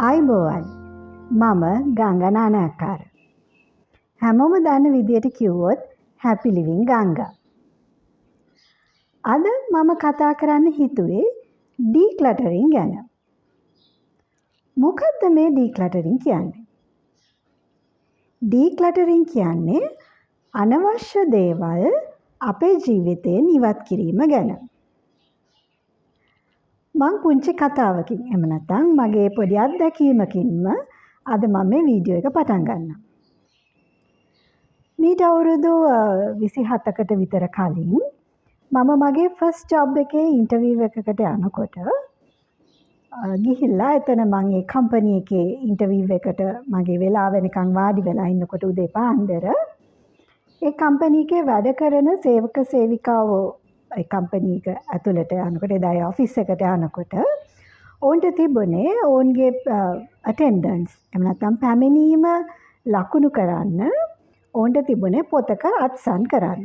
ආයුබෝවන්. මම ගංගා නානායක්කාර. හැමෝම දන්න විදියට කිව්වොත් හැපි ලිවිං ගංගා. අද මම කතා කරන්න හිතුවේ ඩීක්ලටරින් ගැන. මොකද්ද මේ ඩීක්ලටරින් කියන්නේ? ඩීක්ලටරින් කියන්නේ අනවශ්‍ය දේවල් අපේ ජීවිතයෙන් ඉවත් කිරීම ගැන. මං පුංචි කතාවකින් එහෙම නැත්නම් මගේ පොඩි අත්දැකීමකින්ම අද මම මේ වීඩියෝ එක පටන් ගන්නම්. මීට අවුරුදු 27කට විතර කලින් මම මගේ ෆස්ට් ජොබ් එකේ ඉන්ටර්විව් එකකට යනකොට ගිහිල්ලා එතන මං ඒ කම්පනි එකේ ඉන්ටර්විව් එකට මගේ වෙලාව වෙනකන් වාඩි වෙලා ඉන්නකොට උදේ පාන්දර ඒ කම්පනි එකේ වැඩ කරන සේවක සේවිකාවෝ ඒ කම්පනි එක ඇතුළට යනකොට, එදා ඒ ඔෆිස් එකට යනකොට ඔවුන්ට තිබුණේ ඔවුන්ගේ ඇටෙන්ඩන්ස් එහෙම නැත්නම් පැමිණීම ලකුණු කරන්න ඔවුන්ට තිබුණේ පොතක අත්සන් කරන්න.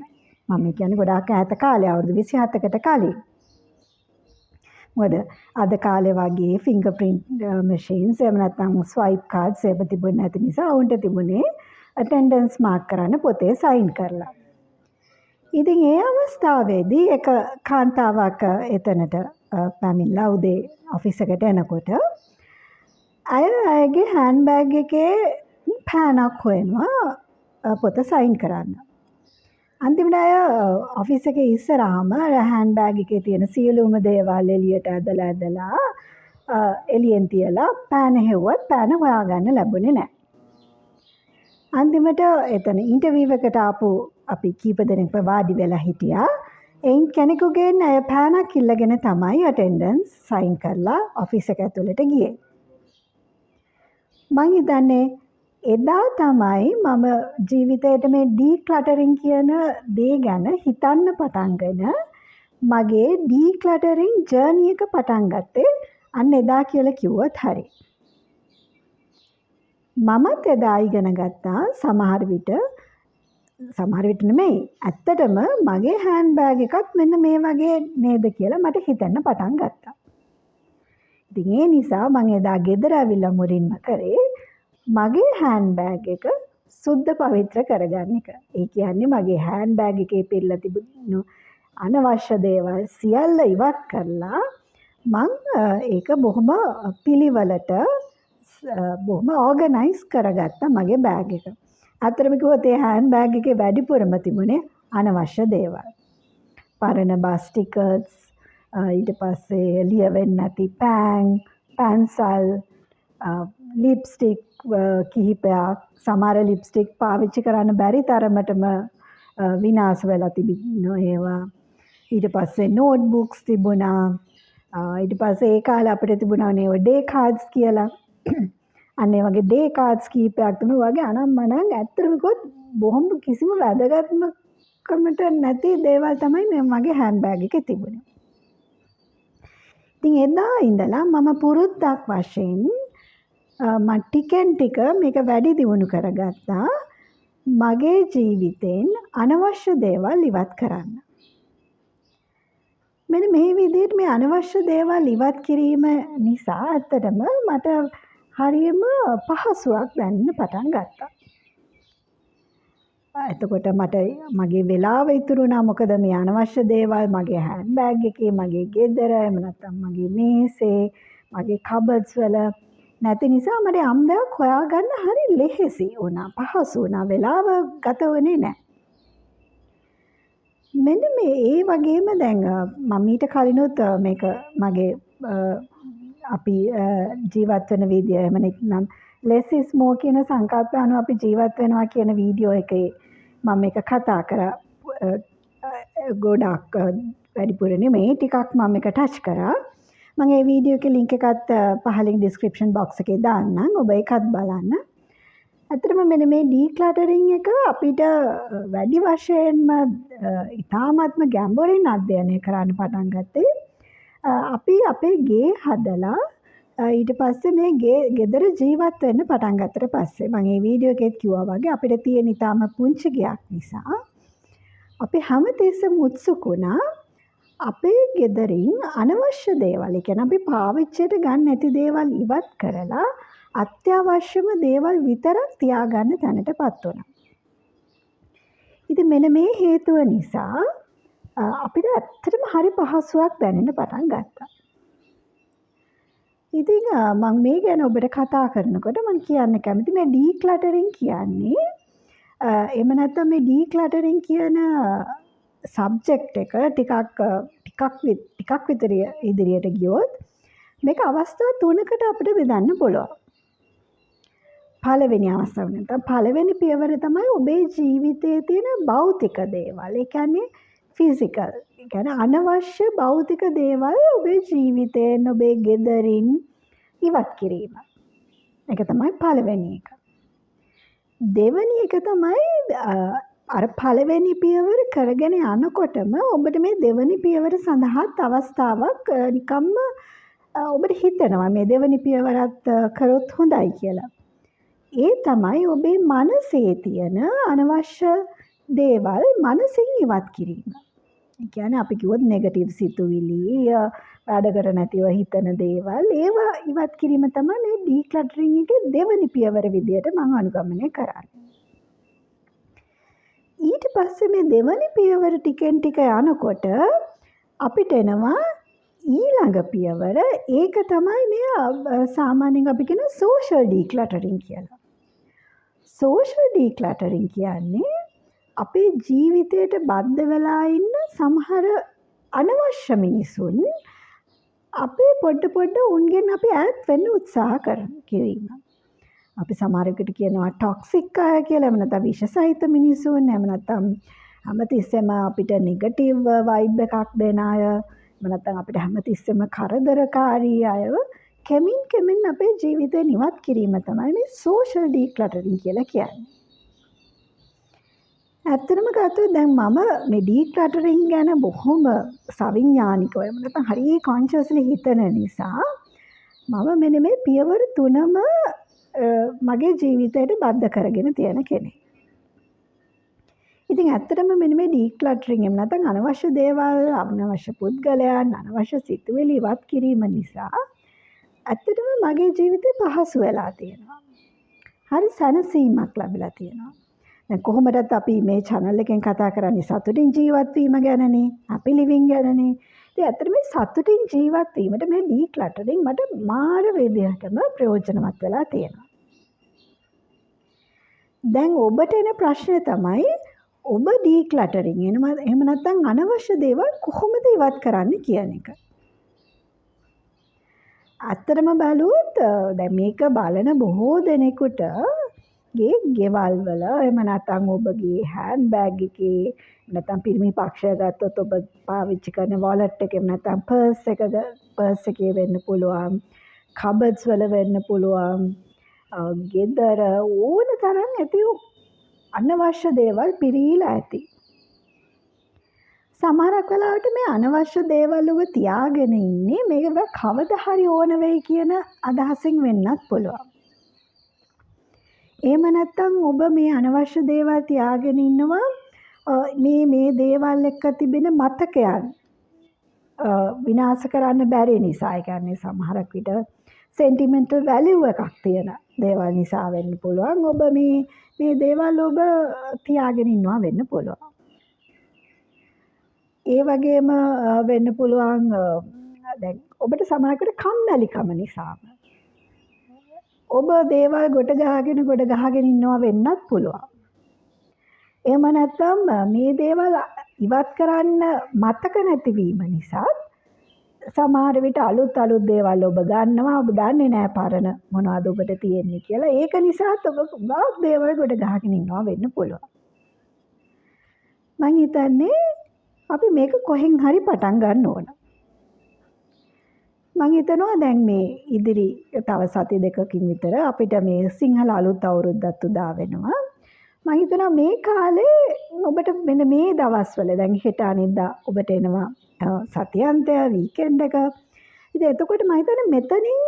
මම කියන්නේ ගොඩාක් ඈත කාලේ, අවුරුදු 27කට කලින්. මොකද අද කාලේ වගේ ෆින්ගර් ප්‍රින්ට් මැෂින්ස් එහෙම නැත්නම් ස්වයිප් කාඩ්ස් එහෙම තිබුණේ නැති නිසා ඔවුන්ට තිබුණේ ඇටෙන්ඩන්ස් මාක් කරන්න පොතේ සයින් කරලා. ඉතින් ඒ අවස්ථාවේදී එක කාන්තාවක් එතනට පැමිණලා උදේ ඔෆිස් එකට එනකොට ඇය ඇයගේ හෑන්ඩ් බෑග් එකේ පෑනක් හොයනවා පොත සයින් කරන්න. අන්තිමට ඇය ඔෆිස් එකේ ඉස්සරහම හෑන්ඩ් බෑග් එකේ තියෙන සියලුම දේවල් එළියට ඇදලා ඇදලා එළියෙන් තියලා පෑන හෙව්වත් පෑන හොයාගන්න ලැබුණේ නෑ. අන්තිමට එතන ඉන්ටර්විව් එකට ආපු අපි කීප දෙනෙක්ම වාඩි වෙලා හිටියා. එයින් කෙනෙකුගෙන් ඇය පෑනක් ඉල්ලගෙන තමයි ඇටෙන්ඩන්ස් සයින් කරලා ඔෆිස් එක ඇතුළට ගියේ. මං හිතන්නේ එදා තමයි මම ජීවිතේට මේ ඩීක්ලටරින් කියන දේ ගැන හිතන්න පටන්ගෙන මගේ ඩීක්ලටරින් ජර්නි එක පටන් ගත්තේ අන්න එදා කියලා කිව්වොත් හරි. මමත් එදා ඉගෙන ගත්තා, සමහර විට, සමහර විට නෙමෙයි, ඇත්තටම මගේ හෑන්ඩ් බෑග් එකත් මෙන්න මේ වගේ නේද කියලා මට හිතෙන්න පටන් ගත්තා. ඉතින් ඒ නිසා මං එදා ගෙදර ඇවිල්ලා මුලින්ම කරේ මගේ හෑන්ඩ් බෑග් එක සුද්ධ පවිත්‍ර කරගන්න එක. ඒ කියන්නේ මගේ හෑන්ඩ් බෑග් එකේ පිරලා තිබුණු අනවශ්‍ය දේවල් සියල්ල ඉවත් කරලා මං ඒක බොහොම පිළිවෙලට බොහොම ඕගනයිස් කරගත්තා මගේ බෑග් එක. ඇත්තටම කිව්වොත් ඒ හෑන්ඩ් බෑග් එකේ වැඩිපුරම තිබුණේ අනවශ්‍ය දේවල්. පරණ බස් ටිකට්ස්, ඊට පස්සේ ලියවෙන්නේ නැති පෑන්, පැන්සල්, ලිප්ස්ටික් කිහිපයක්, සමහර ලිප්ස්ටික් පාවිච්චි කරන්න බැරි තරමටම විනාශ වෙලා තිබුණ ඒවා. ඊට පස්සේ නෝට් බුක්ස් තිබුණා. ඊට පස්සේ ඒ කාලේ අපිට තිබුණානේ ඔය ඩේ කාඩ්ස් කියලා. අන්න ඒ වගේ ඩේ කාඩ්ස් කීපයක් තිබුණා. ඔය වගේ අනම් මනම් ඇත්තටම කිව්වොත් බොහොම කිසිම වැදගත්කමට නැති දේවල් තමයි මේ මගේ හෑන්ඩ් බෑග් එකේ තිබුණේ. ඉතින් එදා ඉඳලා මම පුරුද්දක් වශයෙන් මං ටිකෙන් ටික මේක වැඩි දියුණු කරගත්තා මගේ ජීවිතෙන් අනවශ්‍ය දේවල් ඉවත් කරන්න. මෙන්න මේ විදිහට මේ අනවශ්‍ය දේවල් ඉවත් කිරීම නිසා ඇත්තටම මට හරියම පහසුවක් දැනෙන්න පටන් ගත්තා. එතකොට මට මගේ වෙලාව ඉතුරු වුණා. මොකද මේ අනවශ්‍ය දේවල් මගේ හෑන්ඩ් බෑග් එකේ, මගේ ගෙදර, එහෙම නැත්නම් මගේ මේසේ, මගේ කබඩ්ස් වල නැති නිසා මට යම් දෙයක් හොයාගන්න හරි ලෙහෙසි වුණා, පහසු වුණා, වෙලාව ගත වුණේ නෑ. මෙන්න මේ ඒ වගේම දැන් මම ඊට කලිනුත් මේක මගේ අපි ජීවත් වෙන විදිය එහෙම නැත්නම් less is more කියන සංකල්පය අනුව අපි ජීවත් වෙනවා කියන වීඩියෝ එකේ මම මේක කතා කරා. ගොඩක් වැඩිපුර නෙමෙයි, ටිකක් මම මේක ටච් කරා. මම ඒ වීඩියෝ එකේ ලින්ක් එකත් පහලින් ඩිස්ක්‍රිප්ෂන් බොක්ස් එකේ දාන්නම්. ඔබ ඒකත් බලන්න. ඇත්තටම මෙන්න මේ ඩීක්ලටරින් එක අපිට වැඩි වශයෙන්ම ඉතාමත්ම ගැඹුරින් අධ්‍යයනය කරන්න පටන් ගත්තේ අපි අපේ ගේ හදලා ඊට පස්සේ මේ ගේ ගෙදර ජීවත් වෙන්න පටන් ගත්තට පස්සේ. මම ඒ වීඩියෝ එකේත් කිව්වා වගේ අපිට තියෙන ඉතාම පුංචි ගෙයක් නිසා අපි හැමතිස්සෙම උත්සුක වුණා අපේ ගෙදරින් අනවශ්‍ය දේවල්, ඒ කියන්නේ අපි පාවිච්චියට ගන්න නැති දේවල් ඉවත් කරලා අත්‍යවශ්‍යම දේවල් විතරක් තියාගන්න තැනට පත් වුණා. ඉතින් මෙන්න මේ හේතුව නිසා අපිට ඇත්තටම හරි පහසුවක් දැනෙන්න පටන් ගත්තා. ඉතින් මං මේ ගැන ඔබට කතා කරනකොට මං කියන්න කැමති මේ ඩීක්ලටරින් කියන්නේ, එහෙම නැත්නම් මේ ඩීක්ලටරින් කියන සබ්ජෙක්ට් එක ටිකක් ටිකක් ටිකක් විතර ඉදිරියට ගියොත් මේක අවස්ථා තුනකට අපිට බෙදන්න පුළුවන්. පළවෙනි අවස්ථාව නැත්නම් පළවෙනි පියවර තමයි ඔබේ ජීවිතයේ තියෙන භෞතික දේවල්. ඒ කියන්නේ ෆිසිකල්. ඒ කියන්නේ අනවශ්‍ය භෞතික දේවල් ඔබේ ජීවිතයෙන්, ඔබේ ගෙදරින් ඉවත් කිරීම. ඒක තමයි පළවෙනි එක. දෙවෙනි එක තමයි අර පළවෙනි පියවර කරගෙන යනකොටම ඔබට මේ දෙවෙනි පියවර සඳහාත් අවස්ථාවක් නිකම්ම ඔබට හිතෙනවා මේ දෙවෙනි පියවරත් කරොත් හොඳයි කියලා. ඒ තමයි ඔබේ මනසේ තියෙන අනවශ්‍ය දේවල් මනසින් ඉවත් කිරීම. ඒ කියන්නේ අපි කිව්වොත් නෙගටිව් සිතුවිලි, වැඩකට නැතිව හිතන දේවල්, ඒවා ඉවත් කිරීම තමයි මේ ඩීක්ලටරින් එකේ දෙවෙනි පියවර විදියට මං අනුගමනය කරන්නේ. ඊට පස්සේ මේ දෙවෙනි පියවර ටිකෙන් ටික යනකොට අපිට එනවා ඊළඟ පියවර. ඒක තමයි මේ සාමාන්‍යයෙන් අපි කියන සෝෂල් ඩීක්ලටරින් කියලා. සෝෂල් ඩීක්ලටරින් කියන්නේ අපේ ජීවිතයට බද්ධ වෙලා ඉන්න සමහර අනවශ්‍ය මිනිසුන් අපේ පොඩ පොඩ උන්ගෙන් අපි ඈත් වෙන්න උත්සාහ කිරීම. අපි සමහර විට කියනවා ටොක්සික් අය කියලා, එහෙම නැත්නම් විෂ සහිත මිනිසුන්, එහෙම නැත්නම් හැමතිස්සෙම අපිට නෙගටිව් වයිබ් එකක් දෙන අය, එහෙම නැත්නම් අපිට හැමතිස්සෙම කරදරකාරී අයව කෙමින් කෙමින් අපේ ජීවිතයෙන් ඉවත් කිරීම තමයි මේ සෝෂල් ඩීක්ලටරින් කියලා කියන්නේ. ඇත්තටම ගත්තොත් දැන් මම මේ ඩීක්ලටරින් ගැන බොහොම සවිඥානිකව, එහෙම නැත්නම් හරි කොන්ෂස්ලි හිතන නිසා මම මෙන්න මේ පියවර තුනම මගේ ජීවිතයට බද්ධ කරගෙන තියෙන කෙනෙක්. ඉතින් ඇත්තටම මෙන්න මේ ඩීක්ලටරින්, එහෙම නැත්නම් අනවශ්‍ය දේවල්, අනවශ්‍ය පුද්ගලයන්, අනවශ්‍ය සිතුවිලි ඉවත් කිරීම නිසා ඇත්තටම මගේ ජීවිතේ පහසු වෙලා තියෙනවා. හරි සැනසීමක් ලැබිලා තියෙනවා. දැන් කොහොමදත් අපි මේ චැනල් එකෙන් කතා කරන්නේ සතුටින් ජීවත් වීම ගැනනේ, හැපි ලිවිං ගැනනේ. ඉතින් ඇත්තටම මේ සතුටින් ජීවත් වීමට මේ ඩීක්ලටරින් මට මාර විදිහටම ප්‍රයෝජනවත් වෙලා තියෙනවා. දැන් ඔබට එන ප්‍රශ්නය තමයි ඔබ ඩීක්ලටරින් එහෙම නැත්නම් අනවශ්‍ය දේවල් කොහොමද ඉවත් කරන්නේ කියන එක. ඇත්තටම බැලුවොත් දැන් මේක බලන බොහෝ දෙනෙකුට ගේ ගෙවල් වල, එහෙම නැත්නම් ඔබගේ හෑන්ඩ් බෑග් එකේ, නැත්නම් පිරිමි පක්ෂය ගත්තොත් ඔබ පාවිච්චි කරන වොලට් එක, එහෙම නැත්නම් පර්ස් එකේ වෙන්න පුළුවන්, කබඩ්ස් වල වෙන්න පුළුවන්, ගෙදර ඕන තරම් ඇති අනවශ්‍ය දේවල් පිරීලා ඇති. සමහරක් වෙලාවට මේ අනවශ්‍ය දේවල් ඔබ තියාගෙන ඉන්නේ මේක කවදා හරි ඕන වෙයි කියන අදහසින් වෙන්නත් පුළුවන්. එහෙම නැත්නම් ඔබ මේ අනවශ්‍ය දේවල් තියාගෙන ඉන්නවා මේ මේ දේවල් එක්ක තිබෙන මතකයන් විනාශ කරන්න බැරි නිසා. ඒ කියන්නේ සමහරක් විට සෙන්ටිමෙන්ටල් වැලියු එකක් තියෙන දේවල් නිසා වෙන්න පුළුවන්. ඔබ මේ මේ දේවල් ඔබ තියාගෙන ඉන්නවා වෙන්න පුළුවන්. ඒ වගේම වෙන්න පුළුවන් දැන් ඔබට සමහරක් විට කම්මැලිකම නිසාම ඔබ දේවල් ගොඩ ගහගෙන ගොඩ ගහගෙන ඉන්නවා වෙන්නත් පුළුවන්. එහෙම නැත්නම් මේ දේවල් ඉවත් කරන්න මතක නැතිවීම නිසා සමහර විට අලුත් අලුත් දේවල් ඔබ ගන්නවා. ඔබ දන්නේ නෑ පරණ මොනවද ඔබට තියෙන්නේ කියලා. ඒක නිසාත් ඔබ ගොඩාක් දේවල් ගොඩ ගහගෙන ඉන්නවා වෙන්න පුළුවන්. මං හිතන්නේ අපි මේක කොහෙන් හරි පටන් ගන්න ඕන. මං හිතනවා දැන් මේ ඉදිරි තව සති දෙකකින් විතර අපිට මේ සිංහල අලුත් අවුරුද්දත් උදා වෙනවා. මං හිතනවා මේ කාලේ ඔබට මෙන්න මේ දවස්වල, දැන් හෙට අනිද්දා ඔබට එනවා සතියන්තය, වීකෙන්ඩ් එක. ඉතින් එතකොට මං හිතන්නේ මෙතනින්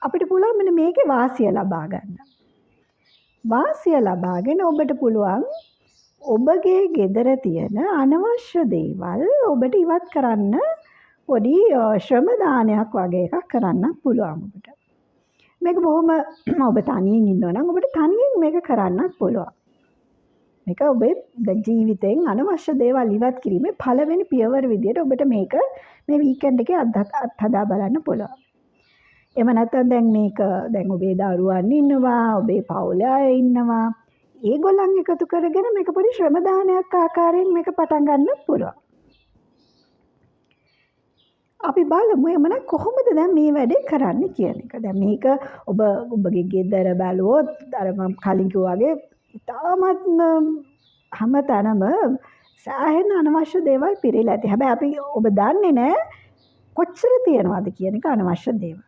අපිට පුළුවන් මෙන්න මේකේ වාසිය ලබා ගන්න. වාසිය ලබාගෙන ඔබට පුළුවන් ඔබගේ ගෙදර තියෙන අනවශ්‍ය දේවල් ඔබට ඉවත් කරන්න පොඩි ශ්‍රම දානයක් වගේ එකක් කරන්නත් පුළුවන් ඔබට. මේක බොහොම ඔබ තනියෙන් ඉන්නවා නම් ඔබට තනියෙන් මේක කරන්නත් පුළුවන්. මේක ඔබේ ජීවිතයෙන් අනවශ්‍ය දේවල් ඉවත් කිරීමේ පළවෙනි පියවර විදියට ඔබට මේක මේ වීකෙන්ඩ් එකේ අත්හදා බලන්න පුළුවන්. එහෙම නැත්නම් දැන් මේක දැන් ඔබේ දරුවන් ඉන්නවා, ඔබේ පවුලේ අය ඉන්නවා. ඒගොල්ලන් එකතු කරගෙන මේක පොඩි ශ්‍රම දානයක් ආකාරයෙන් මේක පටන් ගන්නත් පුළුවන්. අපි බලමු එමනම් කොහොමද දැන් මේ වැඩේ කරන්න කියන එක. දැන් මේක ඔබ ඔබගේ ගෙදර බැලුවොත් අර මම කලින් කිව්වා වගේ ඉතාමත්ම හැම තැනම සෑහෙන අනවශ්‍ය දේවල් පිරීලා ඇති. හැබැයි අපි ඔබ දන්නේ නෑ කොච්චර තියනවද කියන එක අනවශ්‍ය දේවල්.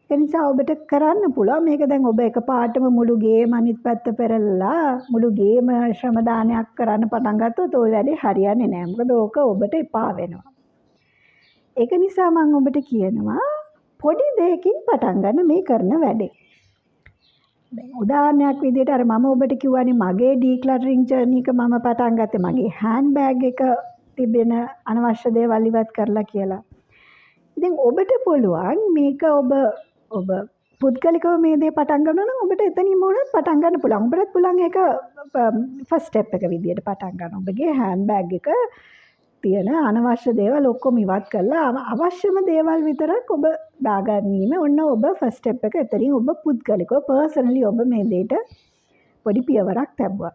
ඒ නිසා ඔබට කරන්න පුළුවන් මේක දැන් ඔබ එකපාරටම මුළු ගේම අනිත් පැත්ත පෙරලලා මුළු ගේම ශ්‍රම දානයක් කරන්න පටන් ගත්තොත් ඔය වැඩේ හරියන්නේ නෑ. මොකද ඕක ඔබට එපා වෙනවා. ඒක නිසා මම ඔබට කියනවා පොඩි දෙයකින් පටන් ගන්න මේ කරන වැඩේ. දැන් උදාහරණයක් විදිහට අර මම ඔබට කිව්වනේ මගේ ඩීක්ලටරින් ජර්නි එක මම පටන් ගත්තේ මගේ හෑන්ඩ් බෑග් එක තිබෙන අනවශ්‍ය දේවල් ඉවත් කරලා කියලා. ඉතින් ඔබට පුළුවන් මේක ඔබ ඔබ පුද්ගලිකව මේ දේ පටන් ගන්නවා නම් ඔබට එතනින්ම වුණත් පටන් ගන්න පුළුවන්. ඔබටත් පුළුවන් ඒක ෆස්ට් ස්ටෙප් එක විදියට පටන් ගන්න. ඔබගේ හෑන්ඩ් බෑග් එක තියෙන අනවශ්‍ය දේවල් ඔක්කොම ඉවත් කරලා අවශ්‍යම දේවල් විතරක් ඔබ දාගැනීම. ඔන්න ඔබ ෆස්ට් ස්ටෙප් එක එතනින් ඔබ පුද්ගලිකව පර්සනලි ඔබ මේ දෙයට පොඩි පියවරක් තැබුවා.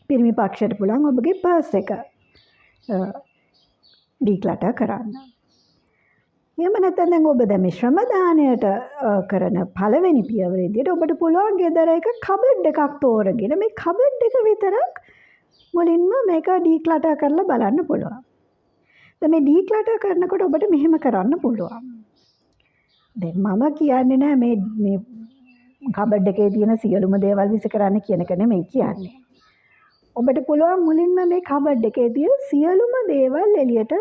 පිරිමි පක්ෂයට පුළුවන් ඔබගේ පර්ස් එක ඩීක්ලටර් කරන්න. එහෙම නැත්නම් දැන් ඔබ දැන් මේ ශ්‍රම දානයට කරන පළවෙනි පියවර විදියට ඔබට පුළුවන් ගෙදර එක කබඩ් එකක් තෝරගෙන මේ කබඩ් එක විතරක් මුලින්ම මේක ඩීක්ලටර් කරලා බලන්න පුළුවන්. දැන් මේ ඩීක්ලටර් කරනකොට ඔබට මෙහෙම කරන්න පුළුවන්. දැන් මම කියන්නේ නෑ මේ මේ කබඩ් එකේ තියෙන සියලුම දේවල් විසි කරන්න කියන එක නෙමෙයි කියන්නේ. ඔබට පුළුවන් මුලින්ම මේ කබඩ් එකේ තියෙන සියලුම දේවල් එළියට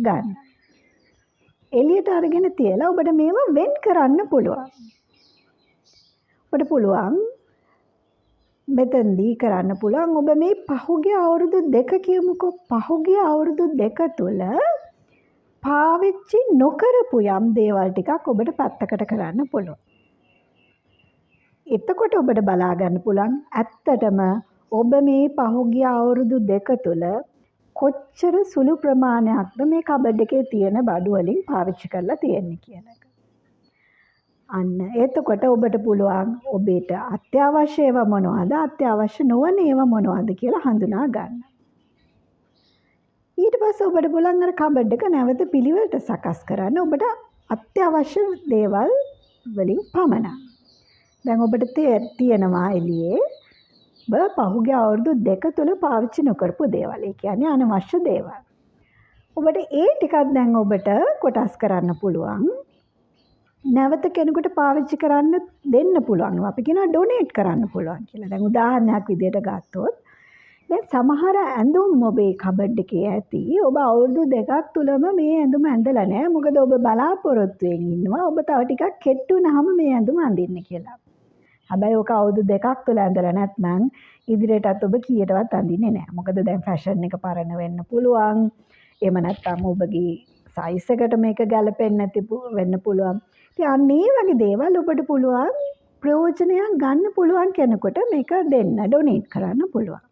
ගන්න. එළියට අරගෙන තියලා ඔබට මේවා වෙන් කරන්න පුළුවන්. ඔබට පුළුවන් මෙතනදී කරන්න පුළුවන් ඔබ මේ පහුගිය අවුරුදු දෙක කියමුකෝ, පහුගිය අවුරුදු දෙක තුල පාවිච්චි නොකරපු යම් දේවල් ටිකක් ඔබට පැත්තකට කරන්න පුළුවන්. එතකොට ඔබට බලා ගන්න පුළුවන් ඇත්තටම ඔබ මේ පහුගිය අවුරුදු දෙක තුල කොච්චර සුළු ප්‍රමාණයක්ද මේ කබඩ් එකේ තියෙන බඩු වලින් පාවිච්චි කරලා තියෙන්නේ කියන එක. අන්න එතකොට ඔබට පුළුවන් ඔබට අත්‍යවශ්‍ය ඒවා මොනවද, අත්‍යවශ්‍ය නොවන ඒවා මොනවද කියලා හඳුනා ගන්න. ඊට පස්සේ ඔබට පුළුවන් අර කබඩ් එක නැවත පිළිවෙලට සකස් කරන්න ඔබට අත්‍යවශ්‍ය දේවල් වලින් පමණක්. දැන් ඔබට තියෙනවා එළියේ ඔබ පහුගිය අවුරුදු දෙක තුල පාවිච්චි නොකරපු දේවල්. ඒ කියන්නේ අනවශ්‍ය දේවල්. ඔබට ඒ ටිකක් දැන් ඔබට කොටස් කරන්න පුළුවන්. නැවත කෙනෙකුට පාවිච්චි කරන්න දෙන්න පුළුවන්. අපි කියනවා ඩොනේට් කරන්න පුළුවන් කියලා. දැන් උදාහරණයක් විදියට ගත්තොත් දැන් සමහර ඇඳුම් ඔබේ කබඩ් එකේ ඇති. ඔබ අවුරුදු දෙකක් තුලම මේ ඇඳුම ඇඳලා නෑ. මොකද ඔබ බලාපොරොත්තුවෙන් ඉන්නවා ඔබ තව ටිකක් කෙට්ටු වුණාම මේ ඇඳුම අඳින්න කියලා. හැබැයි ඔක අවුරුදු දෙකක් තුල ඇඳලා නැත්නම් ඉදිරියටත් ඔබ කීයටවත් අඳින්නේ නෑ. මොකද දැන් ෆැෂන් එක පරණ වෙන්න පුළුවන්. එහෙම නැත්නම් ඔබගේ සයිස් එකට මේක ගැලපෙන්නේ නැති වෙන්න පුළුවන්. ඉතින් අන්න ඒ වගේ දේවල් ඔබට පුළුවන් ප්‍රයෝජනයක් ගන්න පුළුවන් කෙනෙකුට මේක දෙන්න, ඩොනේට් කරන්න පුළුවන්.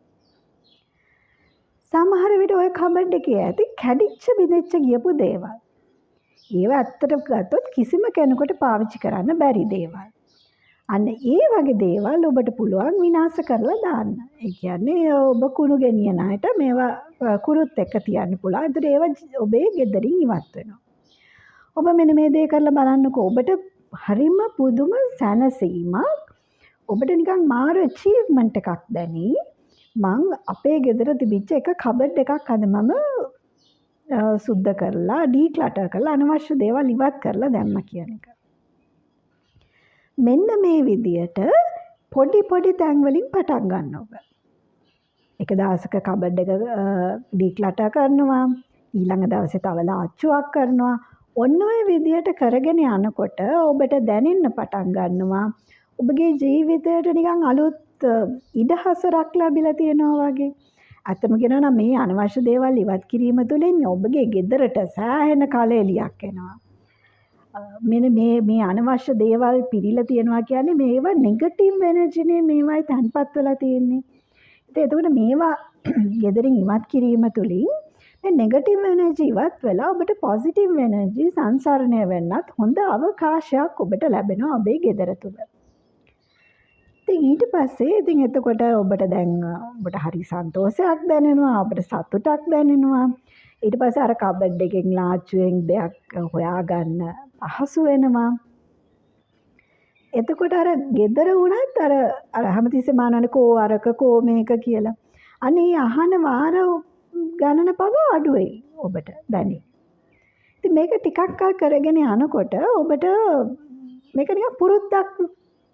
සමහර විට ඔය කබඩ් එකේ ඇති කැඩිච්ච බිඳිච්ච ගියපු දේවල්. ඒවා ඇත්තටම ගත්තොත් කිසිම කෙනෙකුට පාවිච්චි කරන්න බැරි දේවල්. අන්න ඒ වගේ දේවල් ඔබට පුළුවන් විනාශ කරලා දාන්න. ඒ කියන්නේ ඔබ කුණු ගෙනියන අයට මේවා කුණුත් එක්ක තියන්න පුළුවන්. ඒතර ඒවා ඔබේ ගෙදරින් ඉවත් වෙනවා. ඔබ මෙන්න මේ දේ කරලා බලන්නකෝ. ඔබට හරිම පුදුම සැනසීමක්, ඔබට නිකන් මාර ඇචීව්මන්ට් එකක් දැනෙයි. මං අපේ ගෙදර තිබිච්ච එක කබඩ් එකක් අද මම සුද්ධ කරලා, ඩීක්ලටර් කරලා, අනවශ්‍ය දේවල් ඉවත් කරලා දැම්ම කියන එක. මෙන්න මේ විදියට පොඩි පොඩි තැන් වලින් පටන් ගන්න ඔබ. එක දවසක කබඩ් එක ඩීක්ලටර් කරනවා, ඊළඟ දවසේ තව ලාච්චුවක් කරනවා. ඔන්න ඔය විදියට කරගෙන යනකොට ඔබට දැනෙන්න පටන් ගන්නවා ඔබගේ ජීවිතයට නිකන් අලුත් ඉඩහසරක් ලැබිලා තියෙනවා වගේ. ඇත්තම කියනවා නම් මේ අනවශ්‍ය දේවල් ඉවත් කිරීම තුළින් ඔබගේ ගෙදරට සෑහෙන කලෙලියක් එනවා. මෙන්න මේ මේ අනවශ්‍ය දේවල් පිරීලා තියෙනවා කියන්නේ මේවා නෙගටිව් එනර්ජි නේ මේවායි තැන්පත් වෙලා තියෙන්නේ. ඉතින් එතකොට මේවා ගෙදරින් ඉවත් කිරීම තුළින් මේ නෙගටිව් එනර්ජි ඉවත් වෙලා ඔබට පොසිටිව් එනර්ජි සංසරණය වෙන්නත් හොඳ අවකාශයක් ඔබට ලැබෙනවා ඔබේ ගෙදර තුල. ඉතින් ඊට පස්සේ ඉතින් එතකොට ඔබට දැන් ඔබට හරි සන්තෝෂයක් දැනෙනවා, ඔබට සතුටක් දැනෙනවා. ඊට පස්සේ අර කබඩ් එකෙන් ලාච්චුවෙන් දෙයක් හොයාගන්න පහසු වෙනවා. එතකොට අර ගෙදර වුණත් අර අර හැමතිස්සෙම අහනවනේ කෝ අරක කෝ මේක කියලා. අනේ අහන වාර ගණන පවා අඩු වෙයි ඔබට දැනේ. ඉතින් මේක ටිකක් කල් කරගෙන යනකොට ඔබට මේක නිකන් පුරුද්දක්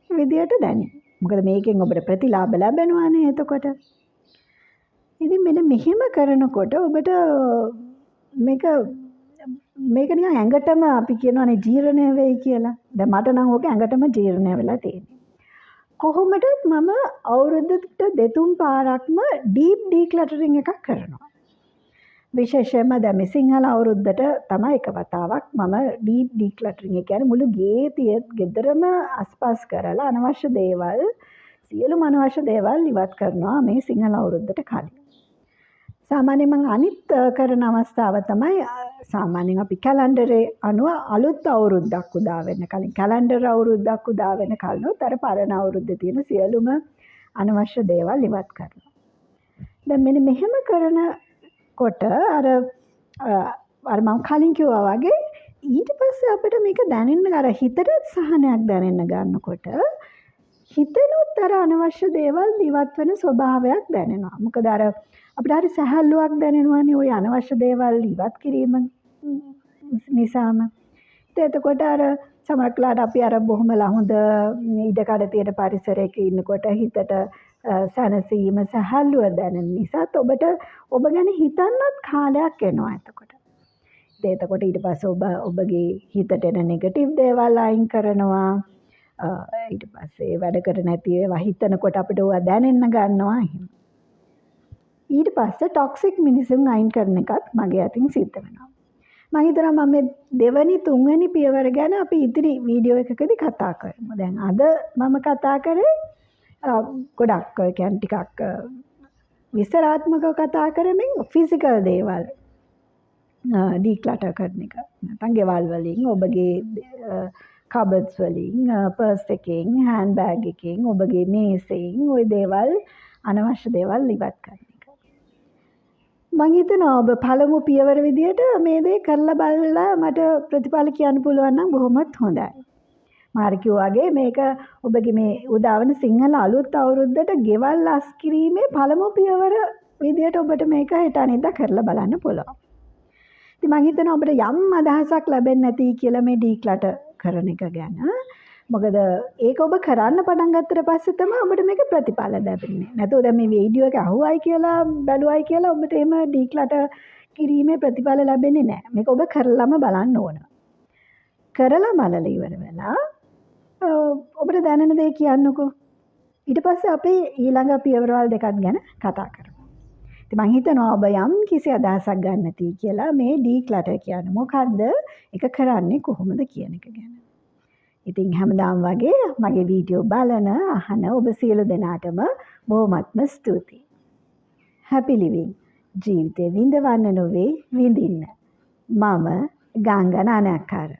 විදියට දැනේ. මොකද මේකෙන් ඔබට ප්‍රතිලාභ ලැබෙනවානේ එතකොට. ඉතින් මෙන්න මෙහෙම කරනකොට ඔබට මේක මේක නිකන් ඇඟටම අපි කියනවනේ ජීර්ණය වෙයි කියලා. දැන් මට නම් ඕක ඇඟටම ජීර්ණය වෙලා තියෙන්නේ. කොහොමදත් මම අවුරුද්දට දෙතුන් පාරක්ම ඩීප් ඩීක්ලටරින් එකක් කරනවා. විශේෂයෙන්ම දැන් මේ සිංහල අවුරුද්දට තමයි එක වතාවක් මම ඩීප් ඩීක්ලටරින්, ඒ කියන්නේ මුළු ගේ ගෙදරම අස්පස් කරලා අනවශ්‍ය දේවල්, සියලුම අනවශ්‍ය දේවල් ඉවත් කරනවා මේ සිංහල අවුරුද්දට කලින්. සාමාන්‍යයෙන් මං අනිත් කරන අවස්ථාව තමයි සාමාන්‍යයෙන් අපි කැලෙන්ඩරේ අනුව අලුත් අවුරුද්දක් උදා වෙන්න කලින්, කැලෙන්ඩර් අවුරුද්දක් උදා වෙන කලිනුත් අර පරණ අවුරුද්දේ තියෙන සියලුම අනවශ්‍ය දේවල් ඉවත් කරනවා. දැන් මෙන්න මෙහෙම කරනකොට අර අර මං කලින් කිව්වා වගේ ඊට පස්සේ අපිට මේක දැනෙන්න අර හිතට සහනයක් දැනෙන්න ගන්නකොට හිතෙනුත් අර අනවශ්‍ය දේවල් ඉවත් වෙන ස්වභාවයක් දැනෙනවා. මොකද අර අපිට හරි සැහැල්ලුවක් දැනෙනවානේ ඔය අනවශ්‍ය දේවල් ඉවත් කිරීම නිසාම. ඉතින් එතකොට අර සමහරක් වෙලාවට අපි අර බොහොම හොඳ ඉඩකඩ තියෙන පරිසරයක ඉන්නකොට හිතට සැනසීම සැහැල්ලුව දැනෙන නිසාත් ඔබට ඔබ ගැන හිතන්නත් කාලයක් එනවා එතකොට. ඉතින් එතකොට ඊට පස්සේ ඔබ ඔබගේ හිතට එන නෙගටිව් දේවල් අයින් කරනවා. ඊට පස්සේ වැඩ කර නැති ඒවා හිතනකොට අපිට ඕවා දැනෙන්න ගන්නවා එහෙම. ඊට පස්සේ ටොක්සික් මිනිසුන් අයින් කරන එකත් මගේ අතින් සිද්ධ වෙනවා. මං හිතනවා මම මේ දෙවනි තුන්වෙනි පියවර ගැන අපි ඉදිරි වීඩියෝ එකකදී කතා කරමු. දැන් අද මම කතා කරේ ගොඩක් ඔය කියන්නේ ටිකක් විස්තරාත්මකව කතා කරමින් ෆිසිකල් දේවල් ඩීක්ලටර් කරන එක. නැත්නම් ගෙවල් වලින් ඔබගේ කබඩ්ස් වලින්, පර්ස් එකෙන්, හෑන්ඩ් බෑග් එකෙන්, ඔබගේ මේසෙන් ඔය දේවල් අනවශ්‍ය දේවල් ඉවත් කරන එක. මං හිතනවා ඔබ පළමු පියවර විදියට මේ දේ කරලා බලලා මට ප්‍රතිඵල කියන්න පුළුවන් නම් බොහොමත් හොඳයි. මම අර කිව්වා වගේ මේක ඔබගේ මේ උදාවන සිංහල අලුත් අවුරුද්දට ගෙවල් අස් කිරීමේ පළමු පියවර විදියට ඔබට මේක හෙට අනිද්දා කරලා බලන්න පුළුවන්. ඉතින් මං හිතනවා ඔබට යම් අදහසක් ලැබෙන්න ඇති කියලා මේ ඩීක්ලටර් කරන එක ගැන. මොකද ඒක ඔබ කරන්න පටන් ගත්තට පස්සේ තමයි ඔබට මේක ප්‍රතිඵල ලැබෙන්නේ. නැතුව දැන් මේ වීඩියෝ එක අහුවයි කියලා බැලුවයි කියලා ඔබට එහෙම ඩීක්ලටර් කිරීමේ ප්‍රතිඵල ලැබෙන්නේ නැහැ. මේක ඔබ කරලම බලන්න ඕන. කරලා බලලා ඉවර වෙලා ඔබට දැනෙන දේ කියන්නකෝ. ඊට පස්සේ අපි ඊළඟ පියවරවල් දෙකක් ගැන කතා කරමු. ඉතින් මං හිතනවා ඔබ යම් කිසි අදහසක් ගන්න ඇති කියලා මේ ඩීක්ලටර් කියන්නේ මොකද්ද? ඒක කරන්නේ කොහොමද කියන එක ගැන. ඉතින් හැමදාම වගේ මගේ වීඩියෝ බලන අහන ඔබ සියලු දෙනාටම බොහොමත්ම ස්තුතියි. හැපි ලිවිං ජීවිතේ විඳවන්න නොවේ විඳින්න. මම ගංගා නානායක්කාර.